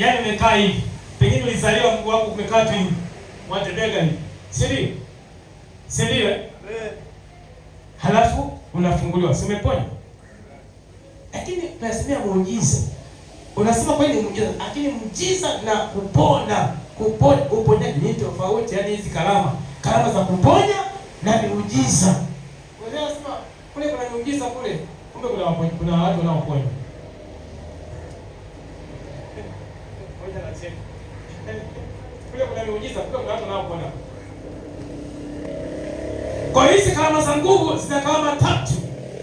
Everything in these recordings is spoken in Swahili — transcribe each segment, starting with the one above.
Yaani umekaa hivi. Pengine ulizaliwa mguu wako umekaa tu hivi. Watembea hivi. Si ndio? Si ndio? Eh? Halafu unafunguliwa, si umepona? Lakini tunasemea muujiza. Unasema kweli ni muujiza, lakini muujiza na kupona, kuponya, uponyaji ni tofauti. Yaani hizi karama, karama za kuponya na miujiza. Unasema kule kuna miujiza kule, kumbe kuna watu wanaoponya. Ngoja nacheka. Kule kuna miujiza, kumbe kuna watu wanaoponya. Kwa hizi karama za nguvu zina karama tatu: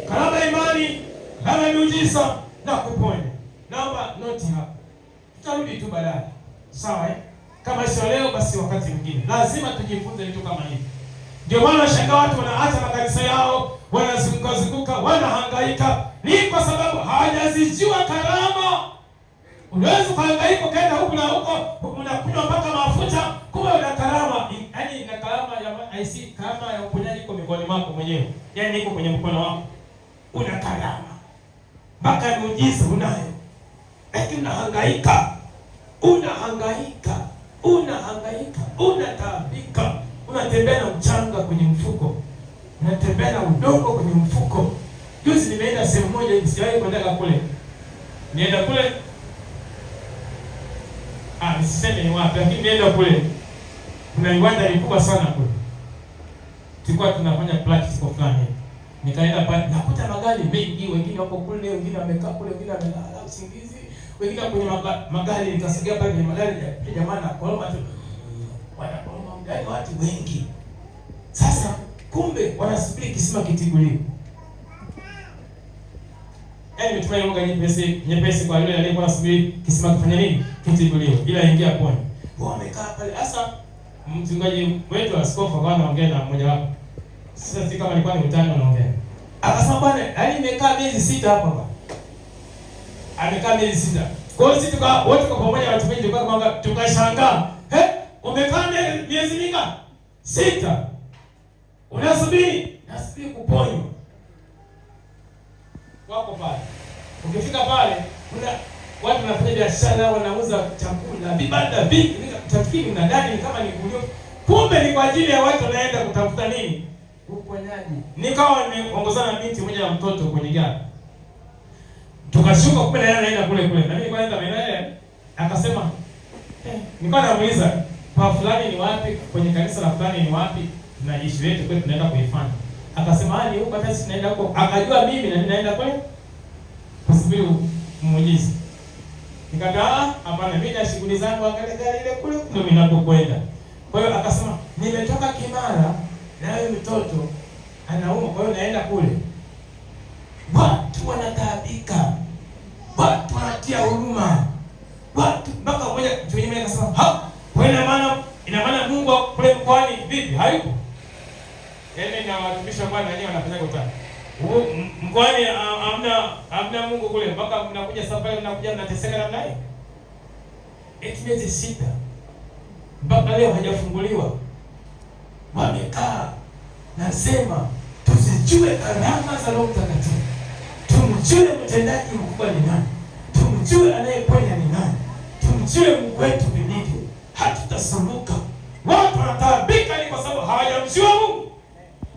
karama ya imani, karama ya miujiza na kuponya. Naomba noti hapa, tutarudi tu baadaye, sawa eh? Kama sio leo, basi wakati mwingine. Lazima tujifunze vitu kama hivi. Ndio maana nashangaa watu wanaacha makanisa yao, wanazunguka zunguka, wanahangaika, ni kwa sababu hawajazijua karama. Unaweza ukahangaika ukaenda huku na huko, unakunywa mpaka mafuta, kumbe una karama. Yaani na karama ya IC, karama ya uponyaji iko mikononi mwako mwenyewe, yaani iko kwenye mkono wako, una karama mpaka miujiza unayo, lakini unahangaika, unahangaika, unahangaika, unataabika, unatembea na mchanga kwenye mfuko, unatembea na udongo kwenye mfuko. Juzi nimeenda sehemu moja hivi, sijawahi kwenda kule, nienda kule, nisiseme ni wapi, lakini nienda kule, kuna viwanja vikubwa sana kule, tulikuwa tunafanya practice fulani. Nikaenda pale nakuta magari mengi, wengine wako kule, wengine wamekaa kule, wengine wamelala usingizi, wengine kwenye magari. Nikasogea pale kwenye magari, jamaa na koroma tu, wanakoroma magari, watu wengi. Sasa kumbe wanasubiri kisima kitiguliwe. Yaani nimetumia lugha nyepesi nyepesi kwa yule aliyekuwa anasubiri kisima kifanye nini? Kitiguliwe. Ila ingia pwani. Wamekaa pale. Sasa mchungaji wetu askofu akawa anaongea na mmoja wao. Sasa si kama alikuwa ni utani anaongea. Akasema bwana, yaani nimekaa miezi 6 hapa bwana. Amekaa miezi 6. Kwa hiyo sisi tuka wote kwa pamoja watu wengi tulikuwa kama tukashangaa. He? Umekaa miezi mingapi? 6. Unasubiri? Nasubiri kuponywa. Wako pale. Ukifika pale kuna watu wanafanya biashara, wanauza chakula, vibanda vingi, tafikiri unadhani kama ni kulio. Kumbe ni kwa ajili ya watu wanaenda kutafuta nini? Uponyaji. Nikawa nimeongozana na binti mmoja na mtoto kwenye gari. Tukashuka, kumbe na yeye anaenda kule kule. Na mimi nilikuwa naenda naye. Akasema, nilikuwa namuuliza, kwa fulani ni wapi? Kwenye kanisa la fulani ni wapi? Na issue yetu kwetu tunaenda kuifanya. Akasema, ni huko, hata sisi tunaenda huko. Akajua mimi na mimi naenda kule kusubiri muujiza. Nikamwambia, hapana, mimi na shughuli zangu, angalia gari ile kule ndio mimi ninapokwenda. Kwa hiyo akasema, nimetoka Kimara na huyu mtoto anauma, kwa hiyo naenda kule. Watu wanataabika, watu wanatia huruma, watu mpaka mmoja mtu mmoja akasema, ha, kwa hiyo ina maana Mungu kule mkoani vipi hayupo? Yaani na watumishi wa Bwana wenyewe wanafanya utani. Mkoani hamna Mungu kule, mpaka mnakuja safari, mnakuja mnateseka namna hii. Eti miezi 6 mpaka leo hajafunguliwa. Wamekaa. Nasema tusijue karama za Roho Mtakatifu. Tumjue mtendaji mkubwa ni nani. Tumjue anayeponya ni nani. Tumjue Mungu wetu vilivyo. Hatutasumbuka. Watu wanataabika ni kwa sababu hawajamjua Mungu.